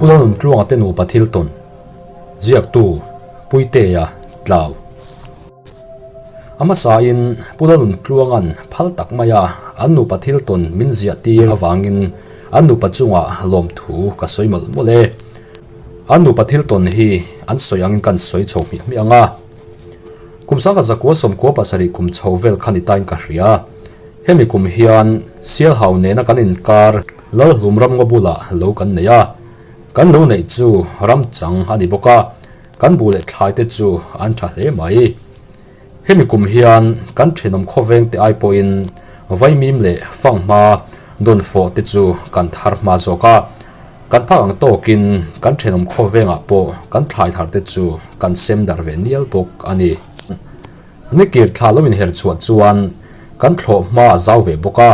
Pu Lalnuntluanga te nupa thil tawn ziaktu Puitea Tlau. A hmasain Pu Lalnuntluanga'n phal tak maia an nupa thil tawn min ziah tir avangin an nupa chungah lawmthu ka sawi mawlh mawlh e. An nupa thil tawn hi an sawi angin kan sawi chho hmiah hmiah ang a. Kum sangkhat zakua sawmkua pasarih kum chho vel kha ni tain ka hria. Hemi kum hian Sialhau nena kan inkar Lalhlum ramngaw bulah lo kan nei a, kan lo neih chu ram chang a ni bawk a, kan buh leh thlai te chu an tha hle mai. Hemi kum hian kan thenawm khawveng te ai pawhin vaimim leh fanghma dawnfawh te chu kan thar hma zawk a, kan phak ang tawkin kan thenawm khawvengah pawh kan thlai thar te chu kan sem darh ve nial bawk a ni. Nikir thla lo inher chhuah chuan kan thlawh hma a zau ve bawk a,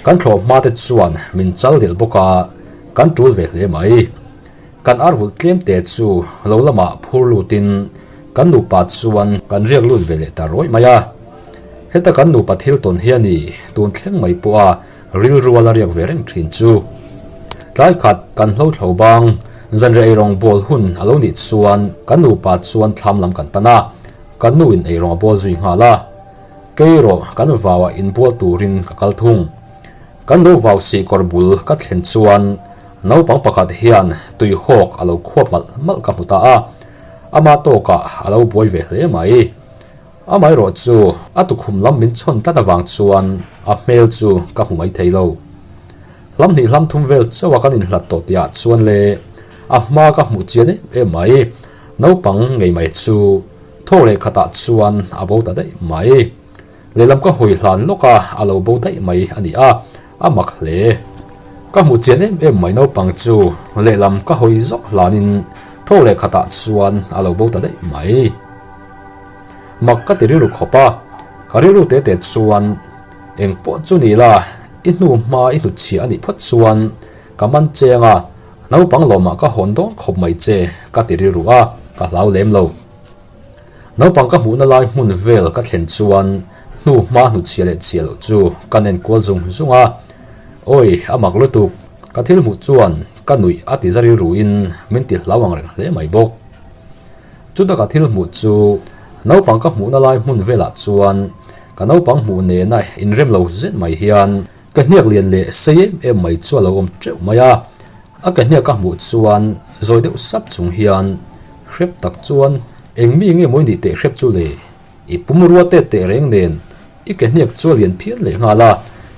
kan thlawh hma te chuan min chal delh bawk a, kan tul ve hle mai. Kan ar vulh tlem te chu lo lamah phur lutin kan nupa chuan kan riak lut ve leh ta rawih mai a. Heta kan nupa thil tawn hi a ni, tun thleng mai pawha rilrual a riak ve reng thin chu. Tlai khat kan hlo thlo bang, zanriah eirawng bawl hun a lo nih chuan kan nupa chuan thlam lam kan pan a. Kan nu in eirawng a bawl zui nghal a, kei erawh kan vau ah inbual turin ka kal thung. Kan lo vau sih kawr bul ka thlen chuan naupang pakhat hian tui hawk a lo khuap malh malh ka hmu ta a, ama tawkah a lo buai ve hle mai. Amaherawh chu a tukhum lam min chhawn tlat avang chuan a hmel chu ka hmu mai thei lo. Hlam hnih hlam thum vel chauh a kan inhlat tawh tihah chuan le a hma ka hmuh chian em em mai. Naupang ngei mai chu thaw leh khatah chuan a bo ta daih mai. Lehlam ka hawi hlan lawk a, a lo bo daih mai a ni a, a mak hle. Ka hmu chian em em mai naupang chu lehlam ka hawi zawk hlanin thaw leh khatah chuan a lo bo ta daih mai. Mak ka ti rilru khawp a, ka rilru te te chuan eng pawh chu ni la, i hnu hma i hnutchhiah a nih phawt chuan ka man cheng a, Naupang lawmah ka hawn dawn khawp mai che, ka ti rilru a, ka hlau lem lo. Naupang ka hmuhna lai hmun vel ka thlen chuan hnu hma hnuchhia leh chhia loh chu ka nen kual zung zung a. Awi, a mak lutuk, ka thil hmuh chuan ka nuih a ti za rilruin min ti hlau ang reng hle mai bawk. Chuta ka thil hmuh chu naupang ka hmuhna lai hmun velah chuan ka naupang hmuh nena inrem lo zet mai hian Ka hniak lian leh sei em em mai chu a lo awm teuh mai a, a ke hniak ka hmuh chuan zawi deuh sap chung hian hrep tak chuan eng mi nge mawi nih teh hrep chu le? I pum rua te teh reng nen i ke hniak chu a lian phian leh nghal a,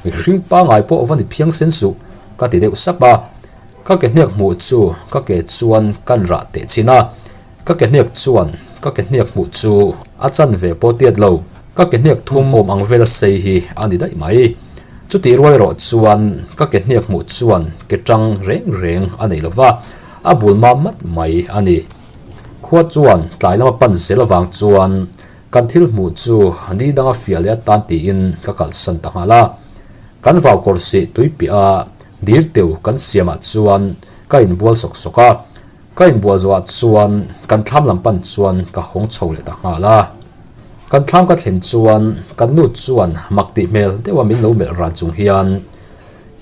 mihring pangai pawh va ni phiang sen suh ka ti deuh sap a, ka ke hniak hmuh chu ka ke chuan kan rah teh chin a, Ka ke hniak chuan ka ke hniak hmuh chu a chan ve pawh tiat lo. Ka ke hniak thum awm ang vela sei hi a ni daih mai. Chutih rual erawh chuan ka ke hniak hmuh chuan ke tang reng reng a nei lova, a bul mam mat mai a ni. Khua chuan tlai lama pan zel avang chuan kan thil hmuh chu ni danga fiah leh atan tiin ka kalsan ta nghal a. Kan vau kawr sih tui piah a dir teu kan siamah chuan ka inbual sawk sawk a. Ka inbual zawhah chuan kan thlam lam pan chuan ka hawng chho leh ta nghal a. Kan thlam ka thlen chuan kan nu chuan mak tih hmel deuha min lo melh ran chung hian,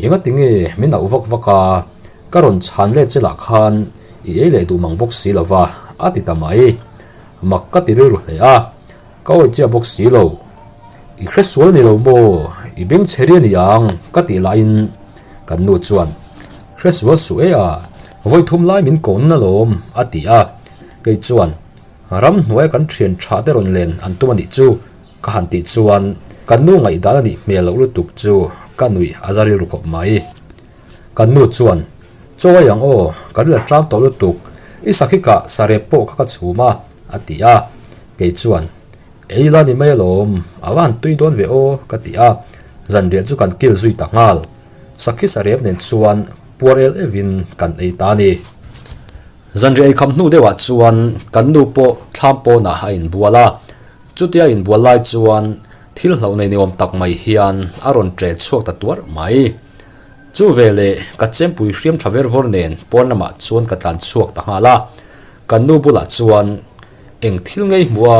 Enga tinge min auh vak vak a, ka rawn chhan let che lah khan i ei leh duh mang bawk si lo va, a ti ta mai. Mak ka ti rilru hle a, ka awi chiah bawk si lo. I hresual ni lo maw, i bengchhe ri a ni ang ka tih lahin kan nu chuan, Hresual suh e a, vawi thum lai min kawn alawm, a ti a. Kei chuan, Ramhnuaia kan thian tha te rawn len an tum a nih chu, ka han tih chuan kan nu ngaihdan a nih hmel loh lutuk chu ka nuih a za rilru khawp mai. Kan nu chuan, Chaw ei ang aw, ka ril a tang tawh lutuk, i sakhikah sarep pawh kha ka chhum a, a ti a. Kei chuan, Ei la ni mai alawm, a va han tui dawn ve aw, ka ti a. Zanriah chu kan kil zui ta nghal. Sakhi sarep nen chuan puar el evin kan ei ta a ni. Zanriah eikham hnu deuhah chuan kan nu pawh thlam pawnah a inbual a. Chutia inbual lai chuan thil hlauh nei niawm tak mai hian a rawn ṭe chhuak ta tuar mai. Chu veleh ka chempui hriam ṭha ver vawr nen pawn lamah chuan ka tlan chhuak ta nghal a. Kan nu bulah chuan eng thil ngei hmuh a,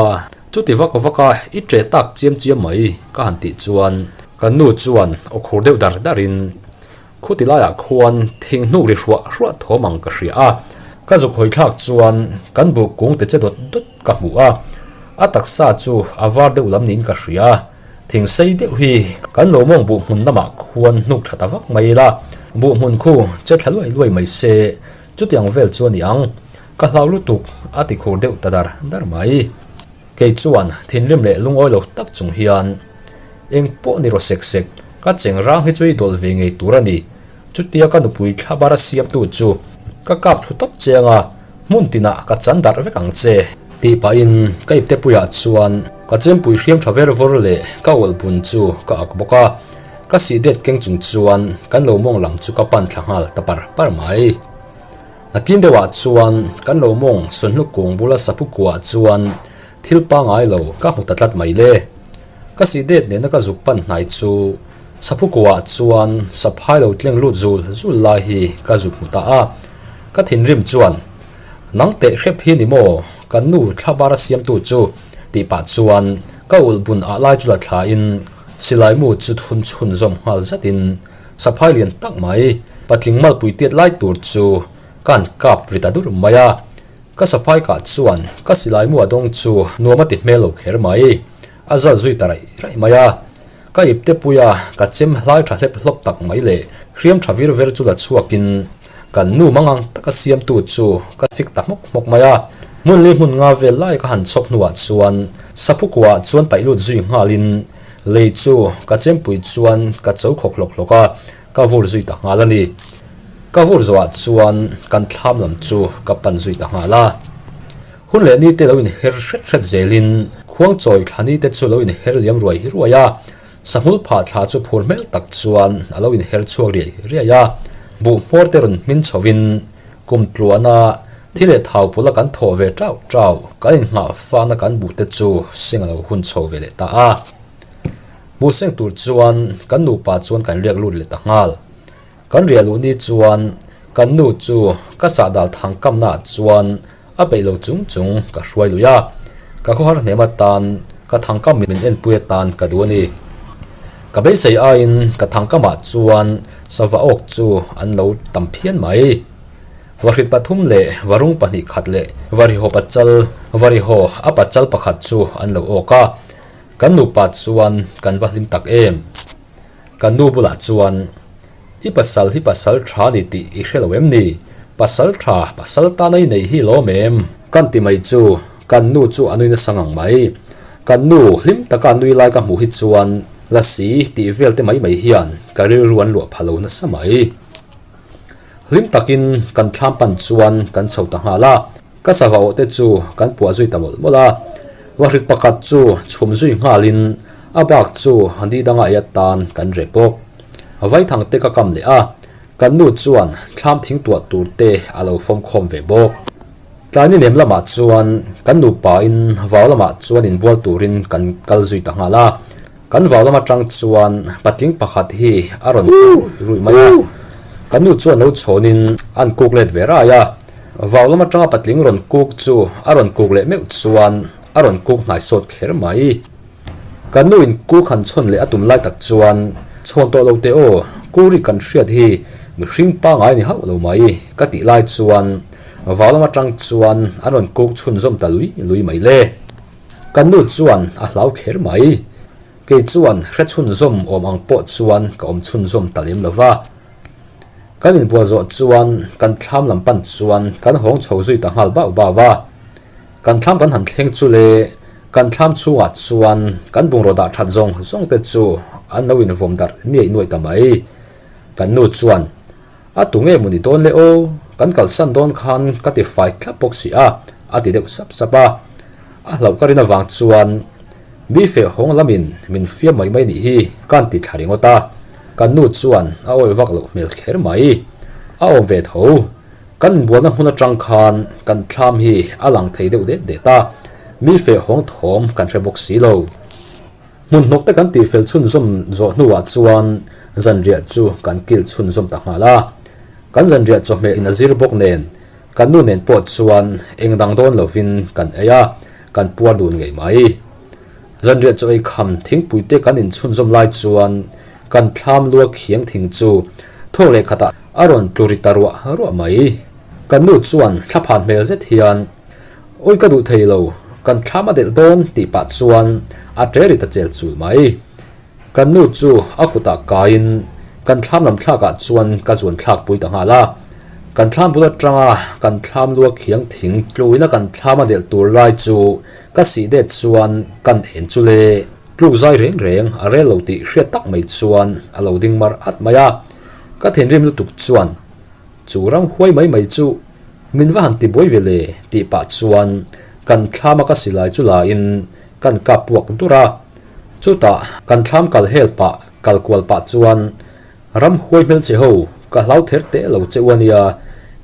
chuti vak vak a i ṭe tak chiam chiam mai ka han tih chuan kan nu chuan aw khur deuh dar darin. Khuti laiah khuan thing hnuk ri hruah hruah thawm ang ka hria a, ka zuk hawi thlak chuan kan buh kung te che dawt dawt ka hmu a, a taksa chu a var deuh lam niin ka hria. Thing sei deuh hi kan lo mawng buh hmun lamah khuan hnuk thla ta vak mai ila, buh hmun khu che thla luai luai mai se, chutiang vel chu a ni ang. Ka hlau lutuk a ti khur deuh ta dar dar mai. Kei chuan thinrim leh lungawi lo tak chung hian, Eng pawh ni rawh sek sek, ka cheng rang hi chu i dawlh ve ngei tur a ni. Chutia ka nupui thlabar a siamtu chu ka kap thlu tawp chiang a, hmun tinah ka chan darh vek ang che. Tih pahin ka iptepuiah chuan ka chempui hriam tha ver vawr leh ka awlh bun chu ka ak bawk a, ka sih det keng chung chuan kan lo mawng lam chu ka pan thla nghal ta par par mai. Nakin deuhah chuan kan lo mawng Sunhlu kung bula saphu kuah chuan thil pangngai lo ka hmu ta tlat mai le. Ka sih det nena ka zuk pan hnai chu saphu kuah chuan saphai lo tleng lut zul zul lai hi ka zuk hmu ta a. Ka thinrim chuan, Nang teh hrep hi ni maw kan nu thlabar a siamtu chu? tih pah chuan ka ulh bun ah lai chu la thlain silai mu chu thun chhunzawm nghal zatin Saphai lian tak mai, patling malpui tiat lai tur chu ka han kap ri ta dur mai a. Ka saphai kah chuan ka silai mu a dawng chu nuam a ti hmel lo kher mai. A zal zui ta raih raih mai a. Ka ipte pui a, ka chem hlai tha hlep hlawp tak mai leh hriam tha vir ver chu la chhuakin kan nu mangang taka siamtu chu ka fik ta hmawk hmawk mai a. Hmun li hmun nga vel lai ka han chhawk hnuah chuan saphu kuah chuan paih lut zui nghalin Lei chu ka chempui chuan ka cho khawk hlawk hlawk a, ka vur zui ta nghal a ni. Ka vur zawhah chuan kan thlam lam chu ka pan zui ta nghal a. Hun leh ni te lo inher hret hret zelin khuangchawi thla ni te chu lo inher liam ruai ruai a, sahmul phah thla chu phur hmel tak chuan a lo inher chhuak riai riai a. Buh hmawr te rawn hmin chhovin kum tluana thi leh thau pawlh a kan thawh ve tau tau, kan innghah fana kan buh te chu seng a lo hun chho ve leh ta a. Buh seng tur chuan kan nupa chuan kan riak lut leh ta nghal. Kan riah luh ni chuan kan nu chu ka sahdal thang kamna ah chuan a peih lo chung chung ka hruai lui a, ka khawhar hnem atan ka thangkam min enpui atan ka duh a ni. Ka beisei aiin ka thangkamah chuan sava awk chu an lo tam phian mai. Vahrit pathum leh varung pahnih khat leh varihaw pachal varihaw a pachal pakhat chu an lo awk a, kan nupa chuan kan va hlim tak em. Kan nu bulah chuan, I pasal hi pasal tha ni tih i hre lo em ni? Pasal tha, pasal tana i nei hi lawm em? Kan ti mai chu kan nu chu a nui nasa ngang mai. Kan nu hlim taka a nui lai ka hmuh hi chuan lasi tih vel te mai mai hian ka rilru an luah pha lo nasa mai. Hlim takin kan thlam pan chuan kan chho ta nghal a, ka sava awh te chu kan puah zui ta mawlh mawlh a. Vahrit pakhat chu chhum zui nghalin a bak chu ni danga ei atan kan reh bawk. Vaithang te ka kam leh a, kan nu chuan thlam thing tuah tur te a lo fawm khawm ve bawk. Tlaini nem lamah chuan kan nupa in vau lamah chuan inbual turin kan kal zui ta nghal a. Kan vau lam atang chuan patling pakhat hi a rawn kuk ruih mai a, kan nu chuan lo chhawnin an kuk let ve rai a. Vau lam atanga patling rawn kuk chu a rawn kuk leh meuh chuan a rawn kuk hnai sawt kher mai. Kan nu in kuk han chhawn leh a tum lai tak chuan chhawn tawh lo teh aw, kuri kan hriat hi mihring pangai ni hauh lo mai ka tih lai chuan vau lam atang chuan an rawn kuk chhunzawm ta lui lui mai le. Kan nu chuan a hlau kher mai. Kei chuan hre chhunzawm awm ang pawh chuan ka awm chhunzawm ta lem lo va. Kan inbual zawh chuan kan thlam lam pan chuan kan hawng chho zui ta nghal bauh bauh a. Kan thlam kan han thleng chu le kan thlam chhungah chuan kan bungraw dah that zawng zawng te chu an lo invawm darh niaih nuaih ta mai. Kan nu chuan A tu nge maw ni dawn le aw, kan kalsan dawn khan ka ti fai thlap bawk si a, a ti deuh sap sap a. A hlauh ka rin avang chuan mi feh hawng lamin min fiam mai mai nih hi ka han ti thla ringawt a. Kan nu chuan a awih vak loh hmel kher mai. A awm ve tho. Kan inbualna hmun atang khan kan thlam hi a lang thei deuh det det a, mi feh hawng thawm kan hre bawk si lo. Hmun hnawk te kan tihfel chhunzawm zawh hnuah chuan zanriah chu kan kil chhunzawm ta nghal a. Kan zanriah chawhmeh in a zir bawk nen kan nu nen pawh chuan eng dang dawn lovin kan ei a, kan puar dun ngei mai. Zanriah chaw ei kham thingpui te kan in chhunzawm lai chuan kan thlam lua khiang thing chu Thawk leh khatah a rawn tlu ri ta ruah ruah mai. Kan nu chuan thlaphan hmel zet hian, Awi ka duh thei lo, kan thlam a delh dawn tih pah chuan a ṭe ri ta chel chul mai. Kan nu chu a kutah kaiin kan thlam lam thlakah chuan ka zuan thlak pui ta nghal a. Kan thlam bul atanga kan thlam lua khiang thing tluina kan thlam a delh tur lai chu ka sih det chuan kan en chu le. Tluk zai reng reng a rel lo tih hriat tak mai chuan a lo ding mar at mai a. Ka thinrim lutuk chuan chu ram huai mai mai chu min va han ti buai ve le tih pah chuan kan thlama ka silai chu la in kan kap puak dur a. Chutah kan thlam kal hel pah kal kual pah chuan ram huai hmelchhe ho ka hlau ther teh lo che u a nia,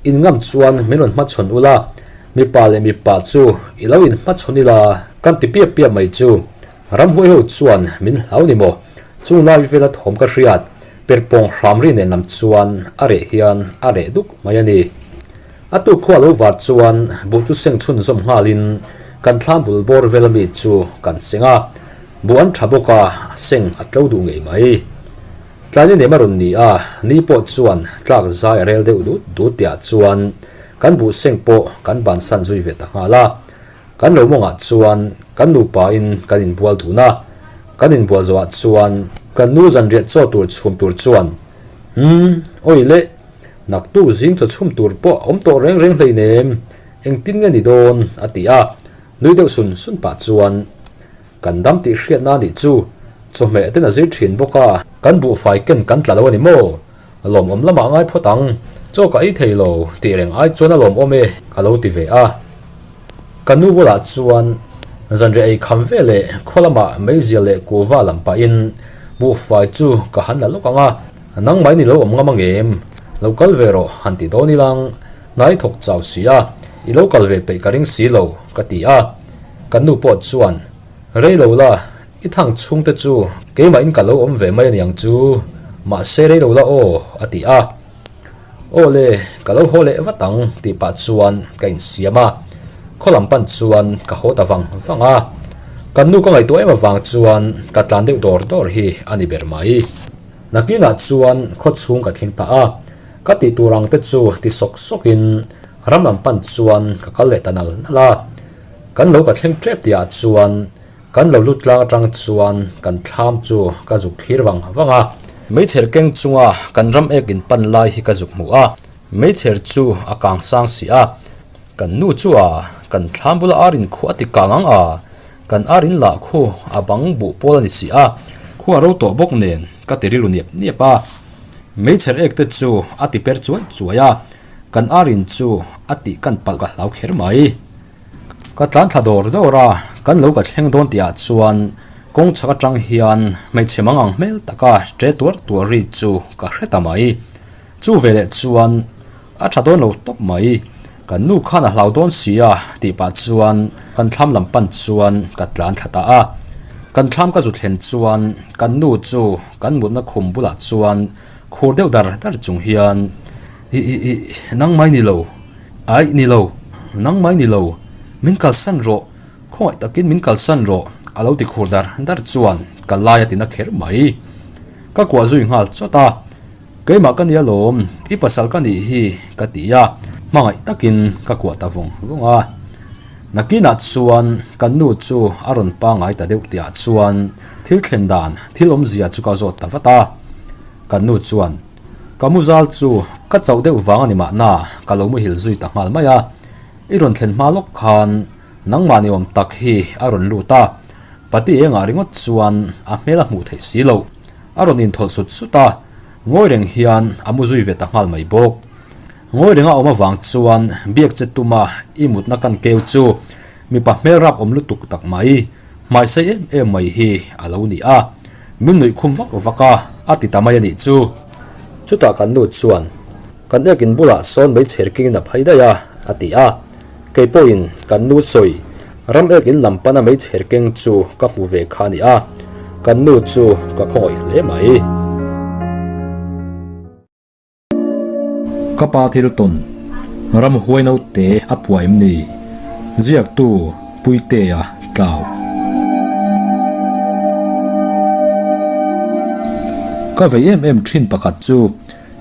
in ngam chuan min rawn hmachhawn ula, mipa leh mipa chu i lo in hmachhawn ila kan ti piap piap mai chu. Ram huai ho chuan min hlau ni maw? Chung lai vela thawm ka hriat perpawng hram ri nen lam chuan a reh hian a reh duk mai a ni. A tuk khua lo var chuan buh chu seng chhunzawm nghalin kan thlam bul bawr vel ami chu kan seng a, buh an tha bawk a, seng a tlo duh ngei mai. Tlaini nem a rawn ni a, ni pawh chuan tlak zai a rel deuh dut dut tihah chuan kan buh seng pawh kan bansan zui ve ta nghal a. Kan lo mawngah chuan kan nupa in kan inbual dun a, kan inbual zawhah chuan kan nu zanriah chaw tur chhum tur chuan, Umm, awi le, Naktuk zing chaw chhum tur pawh a awm tawh reng reng hleinem, engtin nge ni dawn? a ti a, nui deuh sun sun pah chuan, Kan dam tih hriatna a nih chu, chawhmeh ten a zir thin bawk a, kan buhfai ken kan tla lo a ni maw? Lawmawm lamah ngai phawt ang, chaw ka ei thei lo tih reng ai chuan a lawmawm e ka lo ti ve a. Ka nu bulah chuan zanriah ei kham ve leh khaw lamah meizial leh kuva lam pahin buhfai chu ka han la lawk ang a, Nangmah in i lo awm ngam angem? Lo kal ve rawh han ti dawn ilang, hnai thawk chau si a, i lo kal ve peih ka ring si lo, ka ti a. Kan nu pawh chuan, Rei lo la, i thang chhungte chu keimah in ka lo awm ve mai aniang chu, mahse rei lo la aw, a ti a. Aw le, ka lo haw leh vat ang tih pah chuan ka insiam a, khaw lam pan chuan ka haw ta vang vang a. Kan nu ka ngaihtuah em avang chuan ka tlan deuh dawr dawr hi a ni ber mai. Nakinah chuan khaw chhung ka thleng ta a, ka tih tur ang te chu ti sawk sawk in ram lam pan chuan ka kal leh ta nal nal a. Kan lo ka thleng tep tih ah chuan kan lo lut tlang atang chuan kan thlam chu ka zuk thlir vang vang a. Meichher keng chunga kan ram ek in pan lai hi ka zuk hmuh a, meichher chu a kang sang si a, kan nu chu a kan thlam bula ar in khuh a ti kang ang a, Kan ar in lah khu a bang buh pawl a ni si a, khu a ro tawh bawk nen ka ti rilru niap niap a. Meichher ek te chu a ti per chuai chuai a, kan ar in chu a tih kan palh ka hlau kher mai. Ka tlan thla dawr dawr a, kan lo ka thleng dawn tih ah chuan kawng chhak atang hian hmeichhe mang ang hmel taka ṭe tuar tuar ri chu ka hre ta mai. Chu veleh chuan A tha dawn lo tawp mai, kan nu khan a hlau dawn si a tih pah chuan kan thlam lam pan chuan ka tlan thla ta a. Kan thlam ka zu thlen chuan kan nu chu kan mutna khum bulah chuan khur deuh dar dar chung hian I i i nang mai ni lo, aih ni lo, nang mai ni lo, min kalsan rawh, khawngaih takin min kalsan rawh a lo ti khur dar dar chuan ka lai a ti na kher mai. Ka kuah zui nghal chawt a. Keimah ka nia lawm, i pasal ka nih hi ka ti a, hmangaih takin ka kuah ta vawng vawng a. Nakinah chuan kan nu chu a rawn pangai ta deuh tihah chuan thil thlen dan, thil awmzia chu ka zawt ta vat a. Kan nu chuan, Ka mu zal chu ka chauh deuh vang a ni mahna ka lo muhil zui ta nghal mai a, i rawn thlen hma lawk khan nangmah ni awm tak hi a rawn lut a, pati engah ringawt chuan a hmel a hmuh theih si loh. A rawn inthawlh sut sut a, ngawi reng hian a mu zui ve ta nghal mai bawk. Ngawi renga awm avang chuan biak che tuma i mutna kan keu chu mipa hmel rap awm lutuk tak mai, hmai sei em em mai hi a lo ni a. Min nuih khum vak vak a, a ti ta mai a nih chu. Chutah kan nu chuan, Kan ekin bulah sawn meichher kingin a phei daih a, a ti a. Kei pawhin kan nu sawi, ram ek in lam pana meichher keng chu ka hmu ve kha a ni a, kan nu chu ka khawngawih hle mai. Ka pa thil tawn, ram huai naute a phuah em ni? Ziaktu Puitea Tlau. Ka vei em em thin pakhat chu.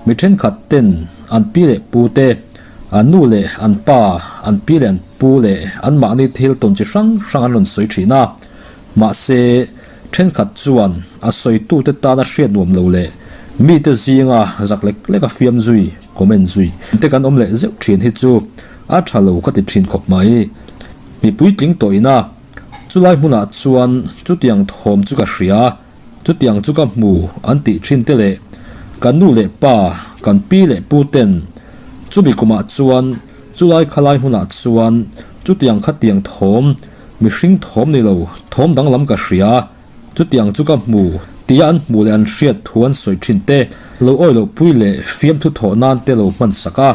Mi thenkhat ten an pi leh pu te, an nu leh an pa, an pi leh an pu leh anmahni thil tawn chi hrang hrang an rawn sawi thin a. Mahse, thenkhat chuan a sawitute tana hriat nuam lo leh mite zinga zak lek lek a fiam zui, comment zui te kan awm leh zeuh thin hi chu a tha lo ka ti thin khawp mai. Mi puitling tawh ina chulai hmunah chuan chutiang thawm chu ka hria. Chutiang chu ka hmu an tih thin te leh kan nu leh pa, kan pi leh pu ten chumi kumah chuan chulai khalai hmunah chuan chutiang khatiang thawm, mihring thawm ni lo, thawm danglam ka hria, chutiang chu ka hmu tia an hmuh leh an hriat thu an sawi thin te lo awi loh pui leh fiamthu thawh nan te lo hman sak a,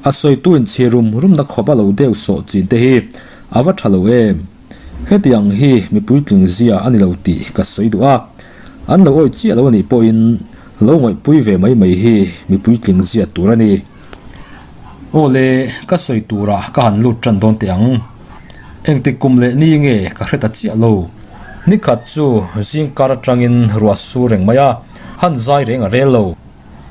a sawitu inchhir rum rumna khawp a lo deuh sawh chin te hi a va tha lo em. Hetiang hi mi puitling zia a ni lo tih ka sawi duh a, an lo awih chiah lo a nih pawhin lo ngawihpui ve mai mai hi mi puitling zia tur a ni. Aw le, ka sawi turah ka han lut tan dawn teh ang. Engtik kum leh ni nge ka hre ta chiah lo. Nikhat chu zingkar atangin ruah sur reng mai a, han zai reng a rel lo.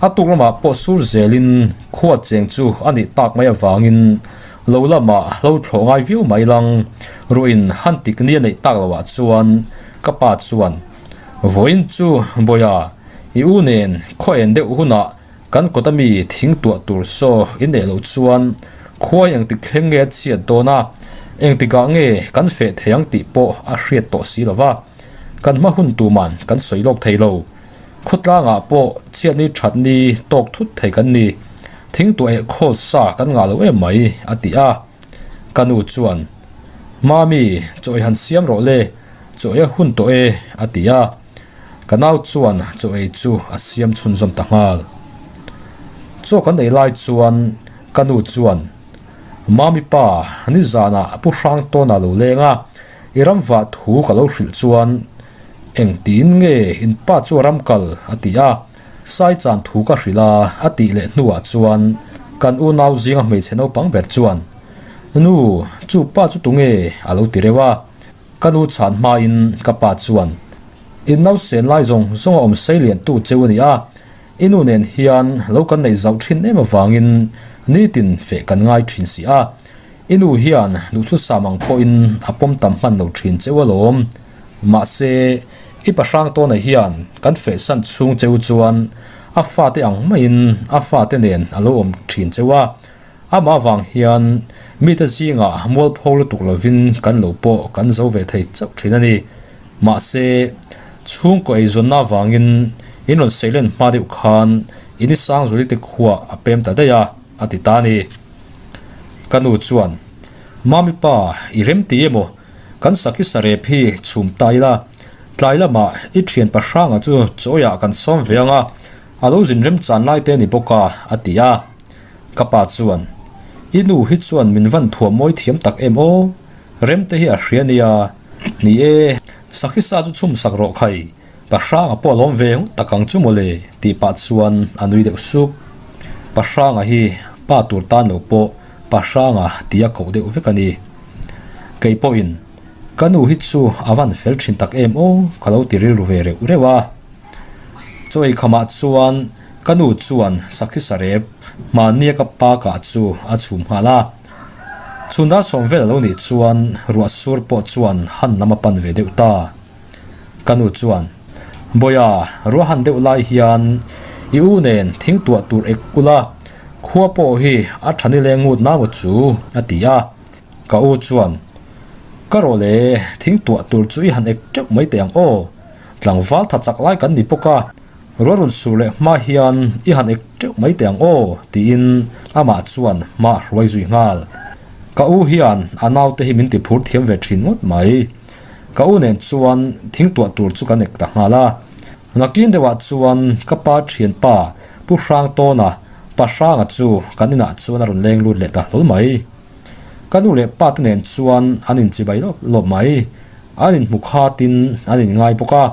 A tuk lamah pawh sur zelin khua cheng chu a nih tak mai avangin lo lamah hlo thlawh ngai viau mai lang. Ruahin han tik ni a neih tak loah chuan ka pa chuan, Vawiin chu Bawiha, i u nen khaw en deuh hunah kan kawt ami thing tuah tur saw i neih loh chuan khuai engtik thleng nge a chhiat dawn a, engtikah nge kan feh thei ang tih pawh a hriat tawh si lova, kan hma hun tuman kan sawi lawk thei lo. Khawtlangah pawh chhiatni thatni tawk thut thei kan ni. Thingtuah eh khawl sa kan ngah lo em mai, a ti a. Ka nu chuan, Mami, chaw ei han siam rawh le, chaw ei a hun tawh e, a ti a. Ka nau chuan chaw ei chu a siam chhunzawm ta nghal. Chaw kan ei lai chuan ka nu chuan, Mami pa, nizanah Pu Hrangtawna lo leng a, i ram vah thu ka lo hrilh chuan, Engtiin nge in pa chu a ram kal? a ti a. Sai chan thu ka hrilh a, a tih leh hnuah chuan kan unau zinga hmeichhe naupang ber chuan, Nu, chu pa chu tunge? a lo ti reuh a. Ka nu chhan hmain ka pa chuan, In nausen lai zawng zawng a awm sei liantu cheu a ni a, i nu nen hian lo kan neih zauh thin em avangin nitin feh kan ngai thin si a, i nu hian duhthusam ang pawhin a pawm tam hman lo thin cheu alawm. Mahse, i pahrang tawna hian kan fehsan chhung cheu chuan a fate ang maiin a fate nen a lo awm thin cheu a, amah avang hian mite zingah mualpho lutuk lovin kan lo pawh kan zo ve thei chauh thin a ni. Mahse, chhungkaw eizawnna avangin in rawn seilen hma deuh khan in i Sangzulite khuah a pem ta daih a, a ti ta a ni. Ka nu chuan, Mami pa, i remti emaw? Kan sakhi sarep hi chhum ta ila, tlai lamah i thian pahranga chu chawiah kan sawm ve ang a, a lo zin remchan lai te a ni bawk a, a ti a. Ka pa chuan, I nu hi chuan min van thuam mawi thiam tak em aw, rem te hi a hria nia. Ni e, sakhi sa chu chhum sak rawh khai, pahranga pawh a lawm ve ngawt tak ang chu mawle, tih pah chuan a nui deuh suk. Pahranga hi pa tur tan lo pawh pahranga tia koh deuh vek a ni. Kei pawhin, Ka nu hi chu a van fel thin tak em aw ka lo ti rilru ve reuh reuh a. Chaw eikhamah chuan ka nu chuan sakhi sarep hmannia ka pa kah chu a chhum nghal a. Chhun dar sawm vel a lo nih chuan ruah sur pawh chuan han lam a pan ve deuh ta. Ka nu chuan, Bawiha, ruah han deuh lai hian i u nen thing tuah tur ek ula, khua pawh hi a tha nileng ngut na maw chu? a ti a. Ka u chuan, Ka rawh le, thing tuah tur chu i han ek teuh mai teh ang aw. Tlangval tha chak lai kan ni bawk a, ruah rawn sur leh hma hian i han ek teuh mai teh ang aw, tiin amah chuan hma a hruai zui nghal. Ka u hian a naute hi min ti phur thiam ve thin ngawt mai. Ka u nen chuan thing tuah tur chu kan ek ta nghal a. Nakin deuhah chuan ka pa thianpa Pu Hrangtawna, Pa Hranga chu kan inah chuan a rawn leng lut leh ta hlawl mai. Ka nu leh pa te nen chuan an inchibai lawp lawp mai. An inhmu khatin an inngai bawk a,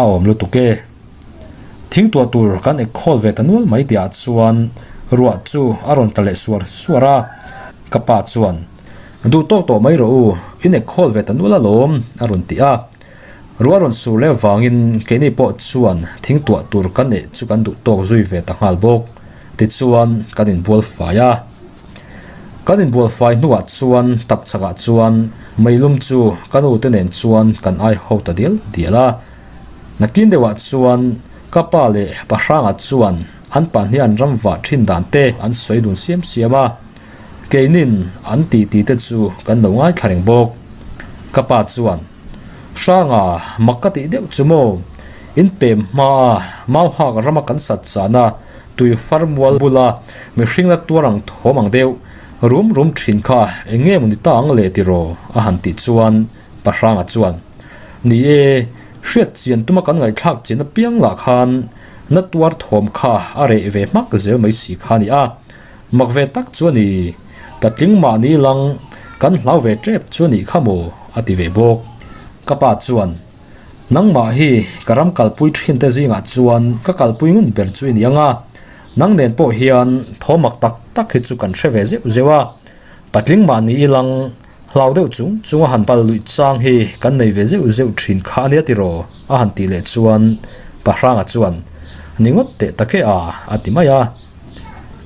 a awm lutuk e. Thing tuah tur kan ek khawl ve ta nual mai tihah chuan ruah chu a rawn tla leh suar suar a. Ka pa chuan, Duh tawk tawh mai rawh u, in ek khawl ve ta nual alawm, a rawn ti a. Ruah rawn sur leh vangin keini pawh chuan thing tuah tur kan eh chu kan duh tawk zui ve ta nghal bawk. Tichuan kan inbual fai a. Kan inbual fai hnuah chuan tap chakah chuan meilum chu ka nu te nen chuan kan ai ho ta dial dial a. Nakin deuhah chuan ka pa leh pa hranga chuan an pahnih an ram vah thin dan te an sawi dun siam siam a. Keinin an titi te chu kan lo ngaithla reng bawk. Ka pa chuan, Hranga mak ka tih deuh chu maw? In pem hmaa Mauhak rama kan sat chana tui far mual bula mihring la tuar ang thawm ang deuh rum rum thin kha eng nge maw ni ta ang le tiraw? a han tih chuan Pa Hranga chuan, Ni e, hriat chian tuma kan ngaihthlak chian apiang lah khan na tuar thawm kha a reh ve hmak zel mai si kha a ni a. Mak ve tak chu a ni, patling mahni lang kan hlau ve tep chu a nih kha maw? a ti ve bawk. Ka pa chuan, Nangmah hi ka ram kalpui thin te zingah chuan ka kalpui ngun ber chu i ni ang a, nang nen pawh hian thaw mak tak tak hi chu kan hre ve zeuh zeuh a, patling mahni i lang hlau deuh chung chung a han pal luih chang hi kan nei ve zeuh zeuh thin kha a nia tiraw? a han tih leh chuan Pa Hranga chuan, Ni ngawt teh tak e a, a ti mai a.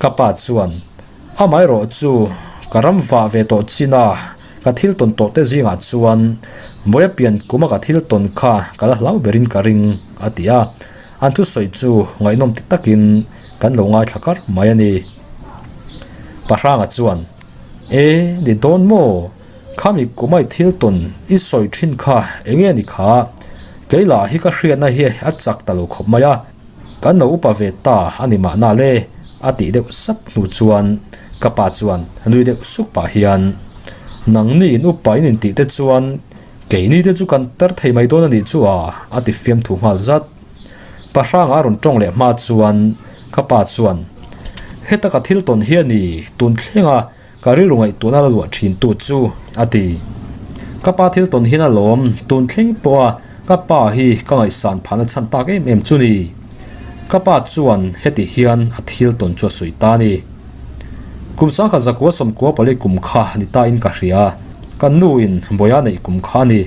Ka pa chuan, Amaherawh chu ka ram vah ve tawh chin a, ka thil tawn tawh te zingah chuan Mawia pian kuma ka thil tawn kha ka la hlau berin ka ring, a ti a. An thusawi chu ngaihnawm ti takin kan lo ngaithla kar mai a ni. Pahranga chuan, E, ni dawn maw? Khami kumai thil tawn i sawi thin kha eng nge ni kha? Kei lah hi ka hriatna hi a chak ta lo khawp mai a. Kan lo upa ve ta a ni mahna le, a tih deuh sap hnu chuan ka pa chuan nui deuh suk pah hian, Nangni in upa in intih te chuan keini te chu kan tar thei mai dawn a nih chu a, a ti fiamthu nghal zat. Pa hranga a rawn tawng leh hma chuan ka pa chuan, Heta ka thil tawn hi a ni, tun thlenga Ka rilru ngaihtuahna la luah thin tu chu, a ti. Ka pa thil tawn hian a lawm, tun thleng pawha ka pa hi ka ngaihsan phahna chhan tak em em chu ni. Ka pa chuan heti hian a thil tawn chu a sawi ta a ni. Kum sangkhat zakua sawmkua pali kum kha ni ta in ka hria, kan nu in bawia neih kum kha a ni.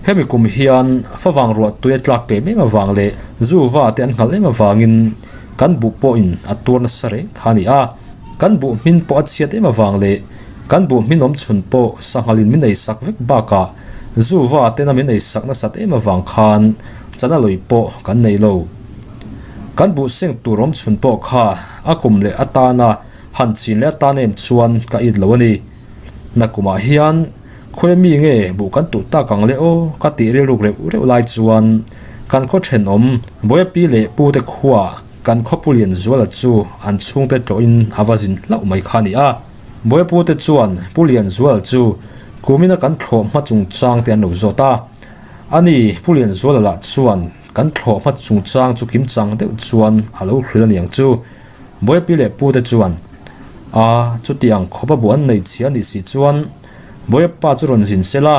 Hemi kum hian favang ruah tui a tlak tlem em avang leh zu va te an nghalh em avangin kan buh pawhin a tuar nasa reng kha a ni a. Kan buh hmin pawh a chhiat em avang leh kan buh hmin awm chhun pawh sanghalin min ei sak vek bakah zu va tena min ei sak nasat em avang khan chana lui pawh kan nei lo. Kan buh seng tur awm chhun pawh kha a kum leh atana han chin leh atan em chuan ka it lo a ni. Nakumah hian khawi mi nge buh kan tuh tak ang le aw ka tih rilruk reuh reuh lai chuan kan khaw thenawm Bawiapi leh Pute khuaah Kan khawpu lian zuala chu an chhungte tlawhin a va zin hlauh mai kha a ni a. Bawipute chuan Pu Lianzuala chu kumina kan thlawh hma chungchang te an lo zawt a. Ani Pu Lianzuala lah chuan kan thlawh hma chungchang chu kimchang deuh chuan a lo hrilh a niang chu. Bawipi leh Pute chuan, A, chutiang khawpa buh an nei chhia anih si chuan Bawiapa chu rawn zin sela,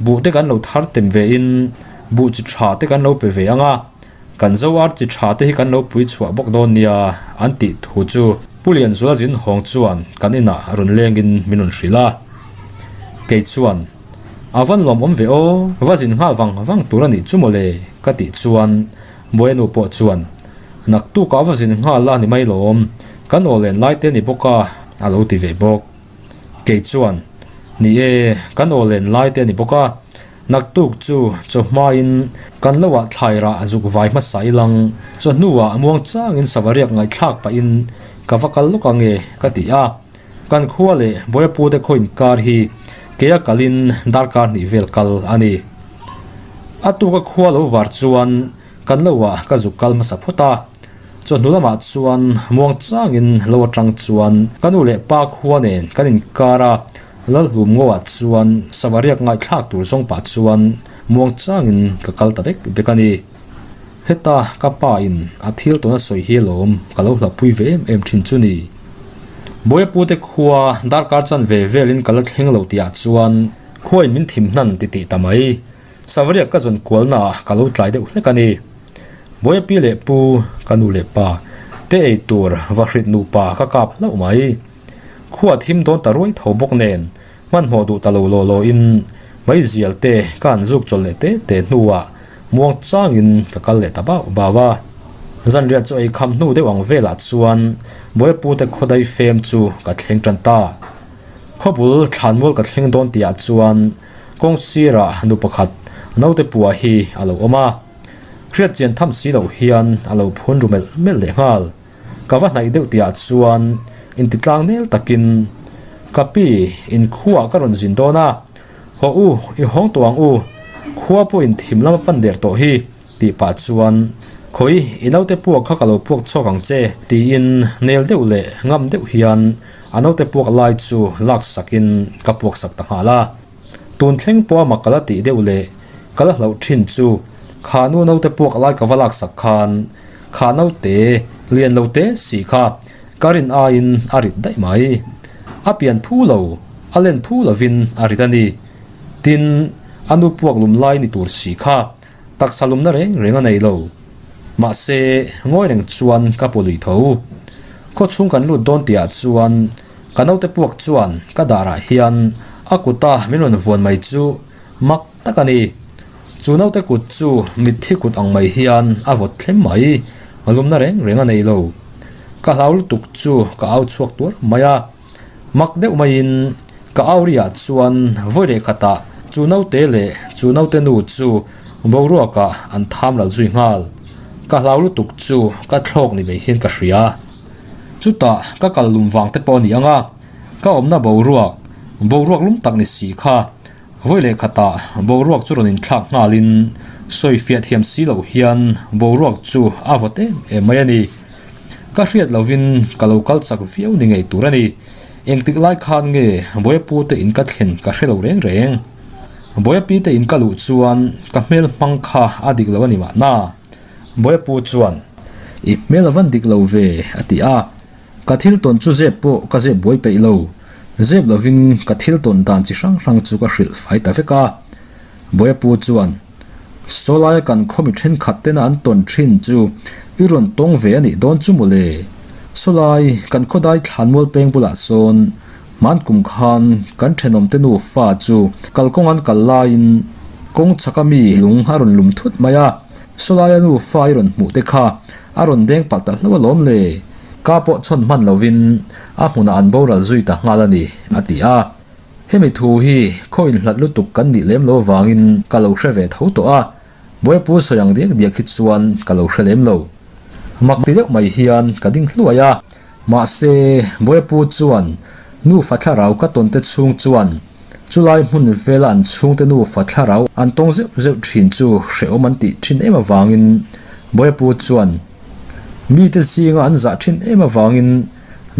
buh te kan lo thar tem ve in buh chi tha te kan lo pe ve ang a. Kan zo ar chi tha te hi kan lo pui chhuah bawk dawn nia an tih thu chu Pu Lianzuala zin hawng chuan kan inah rawn lengin min rawn hrilh a. Kei chuan, A van lawmawm ve aw, va zin nghal vang vang tur a nih chu mawle ka tih chuan Buaia nu pawh chuan, Naktukah va zin nghal a ni mai lawm, kan aw len lai te ni bawk a a lo ti ve bawk. Kei chuan, Ni e, kan aw len lai te a ni bawk a, Naktuk chu chawhmain kan lo ah thlai rah zuk vai hmasa ilang, chawhnuah muang changin savariak ngaihthlak pahin ka va kal lawk ange ka ti a. Kan khua leh Bawihapute khaw inkar hi keia kalin darkar hnih vel kal a ni. A tuka khua lo var chuan kan lo ah ka zuk kal hmasa phawt a. Chawhnu lamah chuan muang changin lo atang chuan ka nu leh pa khua nen kan inkar a. Lalhlum Ngoa chuan Savariak ngaihthlak tur zawng pah chuan muang changin ka kal ta bek bek a ni. Heta ka pa in a thil tawn a sawi hi alawm ka lo hlauhpui ve em em thin chu ni. Bawiapute khua darkar chan ve velin ka la thleng lo tihah chuan khuain min thim hnan ti tih ta mai. Savariak ka zawn kualnaah ka lo tlai deuh hlek a ni. Bawiapi leh pu, ka nu leh pa, te ei tur va hrit nupa ka kap hlauh mai. Khua thim dawn ta ruai tho bawk nen hmanhmawh duh ta lo law law in meizial te ka han zuk chawlh leh te te hnuah muang changin ka kal leh ta bauh bauh a. Zanriah chaw ei kham hnu deuh ang velah chuan Buaipute khawdai fem chu ka thleng tan ta. Khawbul thlanmual ka thleng dawn tihah chuan kawng sirah nu pakhat naute pua hi a lo awm a. Hriat chian tham si loh hian a lo phun ru melh melh leh nghal. Ka va hnaih deuh tihah chuan intitlang nel takin, Ka pi, inkhuaah ka rawn zin dawn a. Haw u, i hawng tawh ang u, khua pawhin thim lama pan der tawh hi, tih pah chuan, Khawi, i naute puak kha ka lo puak chhuak ang che, tiin nel deuh leh ngam deuh hian a naute puak lai chu lak sakin ka puak sak ta nghal a. Tun thleng pawha mak ka la tih deuh leh ka la hlauh thin chu kha nu naute puak lai ka va lak sak khan kha naute lian lo te si kha ka rin aiin a rit daih mai. A pian phu lo, a len phu lovin a rit a ni. Tin, a nu puak lum lai ni tur si kha taksa lumna reng reng a nei lo. Mahse, ngawi reng chuan ka pu lui tho. Khawchhung kan lut dawn tihah chuan ka naute puak chuan ka darah hian a kuta min rawn vuan mai chu mak tak a ni. Chu naute kut chu mitthi kut ang mai hian a vawt thlem mai, lumna reng reng a nei lo. Ka hlau lutuk chu ka au chhuak tuar mai a, mak deuh maiin ka au riah chuan vawi leh khatah chu naute leh chu naute nu chu boruakah an tham ral zui nghal. Ka hlau lutuk chu ka thlawk ni mai hian ka hria. Chutah ka kal lum vang te pawh a ni ang a, ka awmna boruak, boruak lum tak ni si kha Vawi leh khatah boruak chu rawn inthlak nghalin sawi fiah thiam si loh hian boruak chu a vawt em em mai a ni. Ka hriat lovin ka lo kal chak viau ni ngei tur a ni. Engtik lai khan nge Bawiapu te in ka thlen ka hre lo reng reng. Bawiapi te in ka luh chuan ka hmel hmang kha a dik lo a ni mahna. Bawiapu chuan, I hmel a van dik lo ve, a ti a. Ka thil tawn chu zep pawh ka zep buai peih lo. Zep lovin ka thil tawn dan chi hrang hrang chu ka hrilh fai ta vek a. Bawiapu chuan, Sawlaia kan khawmi thenkhat tena an tawn thin chu i rawn tawng ve a nih dawn chu mawle. Sawlai, kan khawdai thlanmual peng bulah sawn hman kum khan kan thenawmte nufa chu kalkawng an kal laiin kawng chhaka mi lung a rawn lum thut mai a. Sawlaia nufa i rawn hmuh te kha A rawn deng palh ta hlauh alawm le, ka pawh chhawn hman lovin a hmunah an boral zui ta nghal a ni, a ti a. Hemi thu hi khaw inhlat lutuk kan nih lem lo avangin ka lo hre ve tho tawh a, Buaipu sawi ang diak diak hi chuan ka lo hre lem lo. Mak ti deuh mai hian ka ding hluai a, mahse Buaipu chuan nufa thlarau ka tawn te chhung chuan chulai hmun vela an chhungte nufa thlarau an tawng zeuh zeuh thin chu hrehawm an tih thin em avangin Bawiapu chuan mite zinga an zah thin em avangin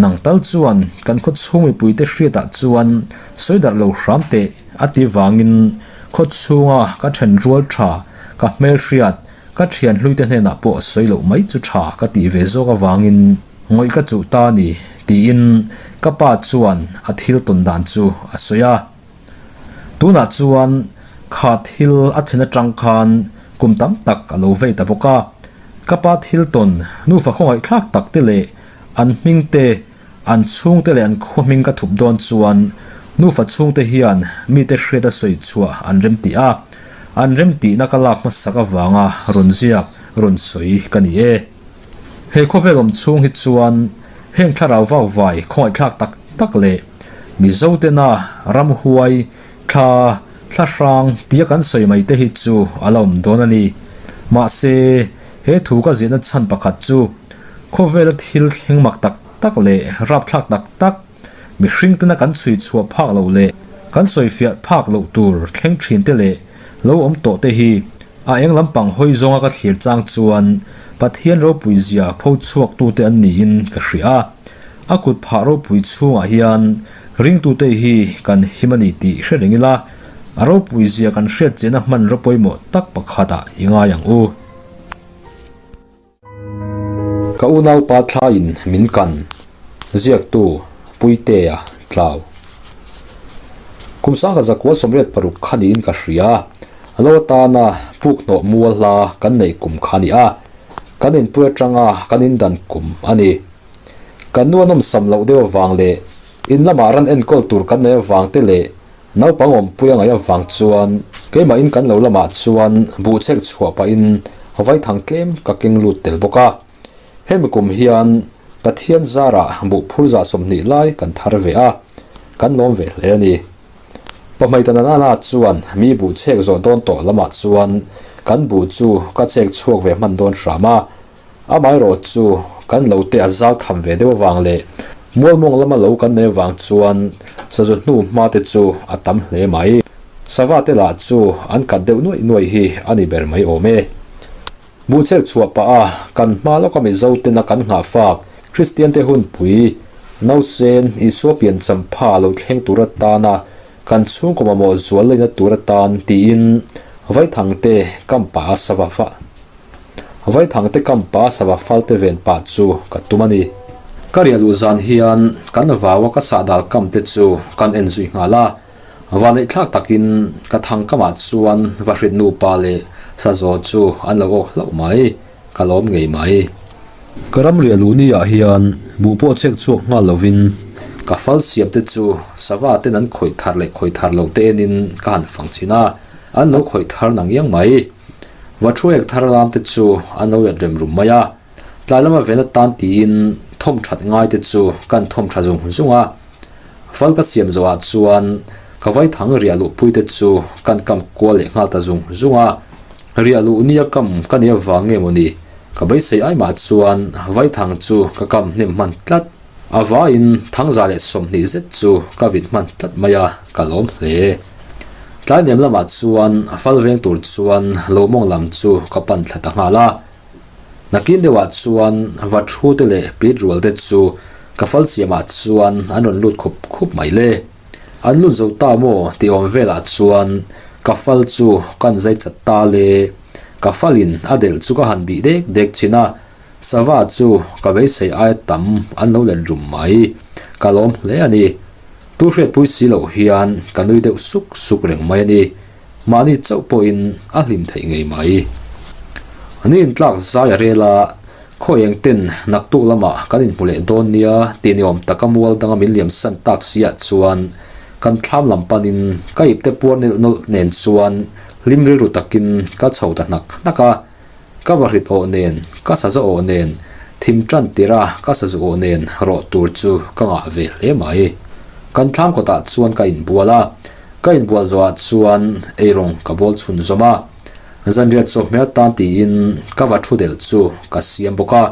nang tal chuan kan khaw chhung mipuite hriatah chuan sawi darh lo hram teh a ti vangin khaw chhunga ka then rual tha ka hmelhriat ka thian hluite hnenah pawh sawi loh mai chu tha ka tih ve zawk avangin Ngawih ka chuh ta a ni, tiin ka pa chuan a thil tawn dan chu a sawi a. Tunah chuan kha thil a thlen atang khan kum tam tak a lo vei ta bawk a. Ka pa thil tawn nufa khawngaihthlak tak te leh an hming te, an chhungte leh an khua hming ka thup dawn chuan nufa chhungte hian mite hriat a sawi chhuah an remti a. An remtihna ka lak hmasak avanga rawn ziak rawn sawi ka ni e. He khawvel awm chhung hi chuan heng thlarau vau vai khawngaihthlak tak tak leh Mizo tena ramhuai thla thla hrang tia kan sawi mai te hi chu a la awm dawn a ni. Mahse, he thu ka ziahna chhan pakhat chu khawvela thil thleng mak tak tak leh rapthlak tak tak mihring tena kan chhui chhuah phak loh leh kan sawifiah phak loh tur thleng thin te leh lo awm tawh te hi A eng lampang hawi zawnga ka thlir chang chuan Pathian ropui zia pho chhuak tute an niin ka hria a. A kut phah ropui chhungah hian ringtute hi kan him a ni tih hre reng ila, a ropui zia kan hriat chiahna hmanraw pawimawh tak pakhatah i ngai ang u. Ka unaupa thlaiin min kan, ziaktu Puitea Tlau. Kum sangha zakua 86 kha niin ka hria, a lo atana puk hnawh mual hla kan neih kum kha a ni a, kan inpui atanga kan indan kum a ni. Kan nu a nawmsam loh deuh avang leh in lamah ran enkawl tur kan neih avang te leh Naupang awmpui a ngaih avang chuan keimahin kan lo lamah chuan buhchek chhuah pahin vaithang tlem ka keng lut tel bawk a. Hemi kum hian Pathian zarah buh phur 120 lai kan thar ve a, kan lawm ve hle a ni. Pahmeitananana chuan mi buh chhek zawh dawn tawh lamah chuan kan buh chu ka chhek chhuak ve hman dawn hram a, Amaherawh chu kan lo te a zau tham ve deuh avang leh mualmawng lama lo kan nei avang chuan sazu hnu hma te chu a tam hle mai. Sava te lah chu an kat deuh nuaih nuaih hi a ni ber mai awm e. Buhchek chhuah pah a kan hma lawka Mizo tena kan nghah fak Kristian te hunpui Nausen Isua pian champha lo thleng tur atana kan chhungkaw mamawh zual leina tur atan tiin Vaithangte kam pah a sava Vaithangte kampa sava falte ven pah chu ka tum a ni. Ka riah luh zan hian kan vaua ka sahdal kam te chu kan en zui nghal a, vaneih thlak takin ka thang kamah chuan vahrit nupa leh sazaw chu an lo awk hlauh mai, ka lawm ngei mai. Ka ram riah luh ni ah hian buh pawh chek chhuak nghal lovin ka fal siam te chu sava ten an khawih thar leh khawih thar loh te enin ka han fang chhin a, an lo khawih thar nang iang mai. Va thu ek thar lam te chu an lo let rem rum mai a, tlai lama ven atan tiin thawm that ngai te chu kan thawm tha zung zung a. Fal ka siam zawhah chuan ka vaithang riah luh pui te chu kan kam kual leh nghal ta zung zung a, riah luh nia kam ka nia vang nge mawni ka beisei ai mah chuan vaithang chu ka kam hnem hman tlat. A vaiin 120 zet chu ka vit hman tlat mai a, ka lawm hle. Tlai nem lamah chuan fal veng tur chuan lo mawng lam chu ka pan thla ta nghal a. Nakin deuhah chuan va thu te leh pit rual te chu ka fal siamah chuan an rawn lut khup khup mai le. An lut zo ta maw tih awm velah chuan ka fal chu kan zai chat ta le. Ka falin a delh chu ka han bih dek dek thin a, Sava chu ka beisei aia tam an lo let rum mai. Ka lawm hle a ni. Tu hriatpui si loh hian ka nui deuh suk suk reng mai a ni. Mahni chauh pawhin a hlim theih ngei mai. Ni intlak zai a rel a, khaw eng ten naktuk lamah kan inhmu leh dawn nia tih ni awm taka mual danga min liam san tak si ah chuan kan thlam lam panin ka ipte puar nelh nawlh nen chuan hlim rilru takin ka chho ta hnak hnak a. Ka vahrit awh nen, ka saza awh nen, thim tan tirh a ka sazu awh nen rawh tur chu ka ngah ve hle mai. Kan thlam kawtah chuan ka inbual a, ka inbual zawhah chuan eirawng ka bawl chhun zawm a. Zanriat chawhmeh atan tiin ka va thu delh chu ka siam bawk a,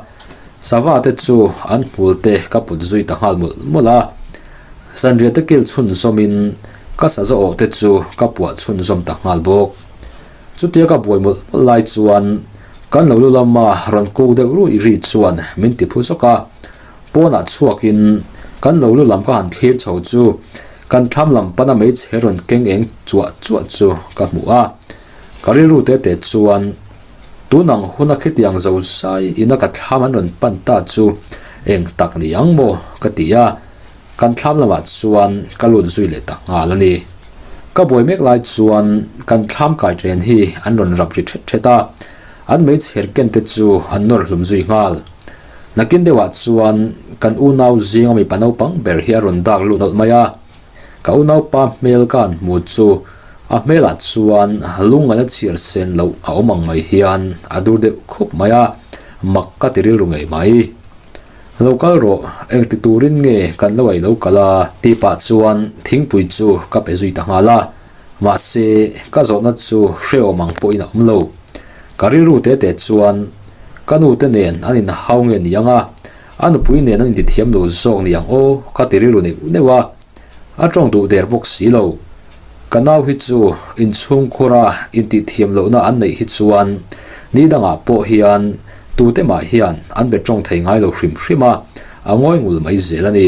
sava te chu an hmul te ka put zui ta nghal mawlh mawlh a. Zanriat te kil chhun zawmin ka saza awh te chu ka puah chhun zawm ta nghal bawk. Chutia ka buai mawlh mawlh lai chuan kan lo lu lama rawn kuk deuh ruih ri chuan min ti phu zawk a, pawnah chhuakin kan lo lu lam ka han thlir chho chu kan thlam lam pana hmeichhe rawn keng eng chuah chuah chu ka hmu a, ka rilru te te chuan tun ang huna khitiang zo zai ina ka thlam an rawn pan ta chu eng tak ni ang maw ka ti a. Kan thlam lamah chuan ka lut zui leh ta nghal a ni. Ka buai mek lai chuan kan thlam kai ṭen hi an rawn rap ri ṭhet ṭhet a, an meichher ken te chu an nawr hlum zui nghal. Nakin deuhah chuan kan unau zinga mipa naupang ber hi a rawn dak lut nawlh mai a, ka unaupa hmel ka han hmu chu a hmelah chuan lungngaihna chhiar sen loh a awm ang mai hian a dur deuh khup mai a, mak ka ti rilru ngei mai. Lo kal rawh, eng ti turin nge kan lo ei lo kal a? Tih pah chuan thingpui chu ka pe zui ta nghal a, mahse ka zawhna chu hrehawm ang pawhin a awm lo. Ka rilru te te chuan ka nu te nen an inhau nge ni ang a, a nupui nen an intithiam lo zawk ni ang aw ka ti rilru neuh neuh a, a tawng duh der bawk si lo. Ka nau hi chu inchhungkhura intihthiam lohna an neih hi chuan ni dangah pawh hian tute mah hian an be tawng thei ngai lo hrim hrim a, a ngawi ngul mai zel a ni.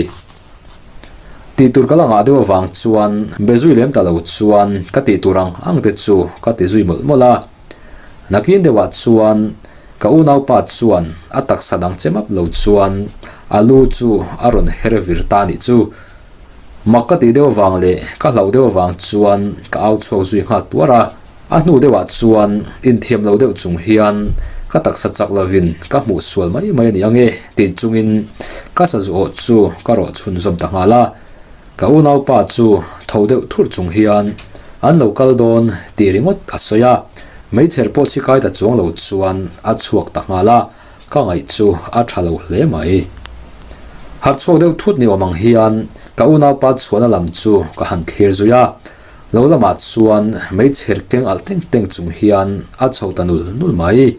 Tih tur ka la ngah deuh avang chuan be zui lem ta lo chuan ka tih tur ang ang te chu ka ti zui mawlh mawlh a. Nakin deuhah chuan ka unaupa chuan a taksa dang che map lo chuan a lu chu a rawn her vir ta nih chu. Mak ka tih deuh avang leh ka hlauh deuh avang chuan ka au chhuak zui nghal tuar a, a hnu deuhah chuan inthiam lo deuh chung hian ka taksa chak lovin ka hmuh sual mai mai a ni ang e tih chungin ka sazu awh chu ka rawh chhunzawm ta nghal a, ka unaupa chu tho deuh thurh chung hian an lo kal dawn tih ringawt a sawi a, meichher pawh chhikai ta chuang lo chuan a chhuak ta nghal a. Ka ngaih chu a tha lo hle mai. Harh chhuak deuh thut ni awm ang hian ka unaupa chhuahna lam chu ka han thlir zui a, lo lamah chuan meichher keng alh teng teng chung hian a chho ta nul nul mai.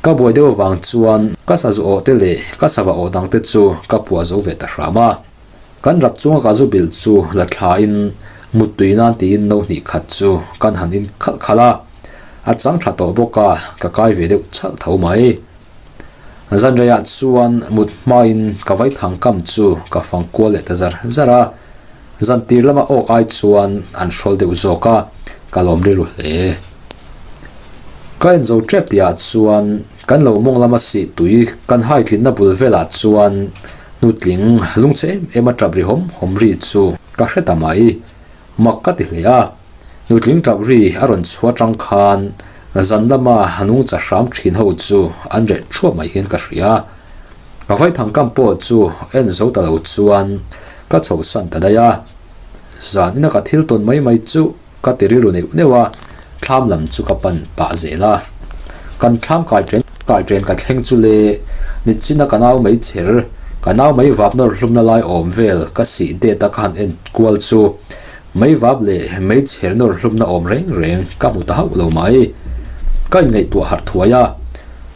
Ka buai deuh avang chuan ka sazu awh te leh ka sava awh dang te chu ka puah zo ve ta hram a. Kan rap chunga ka zu bilh chu la thlain muttui nan tiin no hnih khat chu kan han in khalh khalh a, a chang tha tawh bawk a, ka kai ve deuh chhalh tho mai. Zanreiah chuan mut hmain ka vaithang kam chu ka fang kual leh ta zar zar a, zantir lama awk ai chuan an hrawl deuh zawk a, ka lawm rilru hle. Ka en zo tep tihah chuan kan lo mawng lama sih tui kan hai tlinna bul velah chuan Nutling lungchhe em em a tap ri hawm hawm ri chu ka hre ta mai. Mak ka ti hle a. Nutling tap ri a rawn chhuah atang khan zan lama nungcha hram thin ho chu an reh thuap mai hian ka hria. Ka vaithang kam pawh chu en zo ta lo chuan ka chhohsan ta daih a. Zan ina ka thil tawn mai mai chu Ka ti rilru neuh neuh a, thlam lam chu ka pan pah zel a. Kan thlam kai ṭen kai ṭen ka thleng chu le, nichina ka nau mai chher, ka nau mai vap nawr hlumna lai awm vel ka sih det a ka han en kual chu mai vap leh mai chher nawr hlumna awm reng reng ka hmu ta hauh lo mai. Ka inngaihtuah harh thuai a,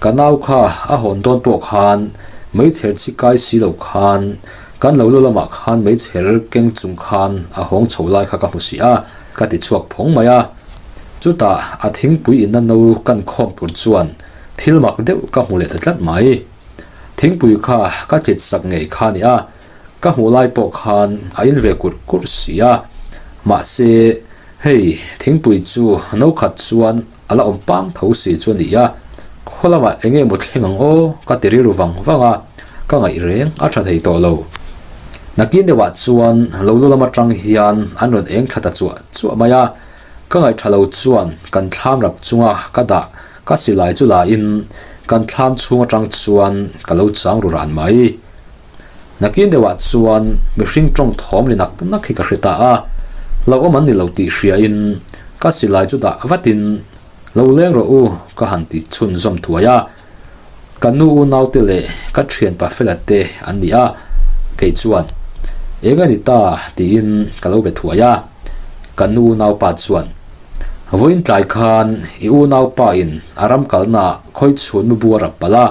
ka nau kha a hawn dawn pawh khan mai chher chi kai si lo khan Kan lo lu lamah khan meichher keng chung khan a hawng chho lai kha ka hmu si a, ka ti chhuak phawng mai a. Chutah a thingpui inna no kan khawm tur chuan thil mak deuh ka hmu leh ta tlat mai. Thingpui kha ka tlit sak ngei kha a ni a, ka hmuh lai pawh khan a in ve kurh kurh si a. Mahse, hei thingpui chu no khat chuan A la awm pang tho si chu a ni a, khaw lamah eng nge maw thleng ang aw ka ti rilru vang vang a, ka ngaih reng a tha thei tawh lo. Nakin deuhah chuan lo lu lam atang hian an rawn eng thla ta chuah chuah mai a, ka ngaih tha lo chuan kan thlam rap chunga ka dah ka silai chu la in kan thlam chhung atang chuan ka lo chang ru ran mai. Nakin deuhah chuan mihring tawng thawm ri nak nak hi ka hre ta a, lo awm an ni lo tih hriain ka silai chu dah vatin lo leng rawh u ka han ti chhunzawm thuai a. Ka nu unaute leh ka thianpa fela te an ni a, kei chuan eng a ni ta tiin ka lo be thuai a. Ka nu unaupa chuan vawiin tlai khan i unaupa in a ram kalnaah khawichhun mu bu a rap palh a,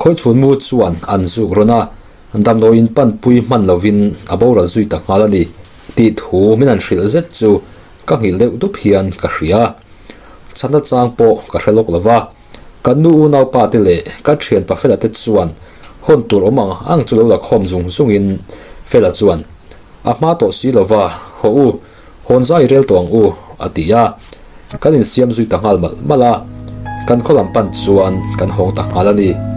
Khawichhunmu chuan an zuk rawn a, damdawiin panpui hman lovin a boral zui ta nghal a ni tih thu min han hrilh zet chu ka nghilh deuh dup hian ka hria. Chhatna chang pawh ka hre lawk lo va, kan nu unaupa te leh ka thianpa Fela te chuan hawn tur awm ang ang chu lo la khawm zung zungin Fela chuan A hma tawh si lo va, haw u, hawn zai rel tawh ang u, a ti a. Kan insiam zui ta nghal malh malh a, kan khaw lam pan chuan kan hawng ta nghal a ni.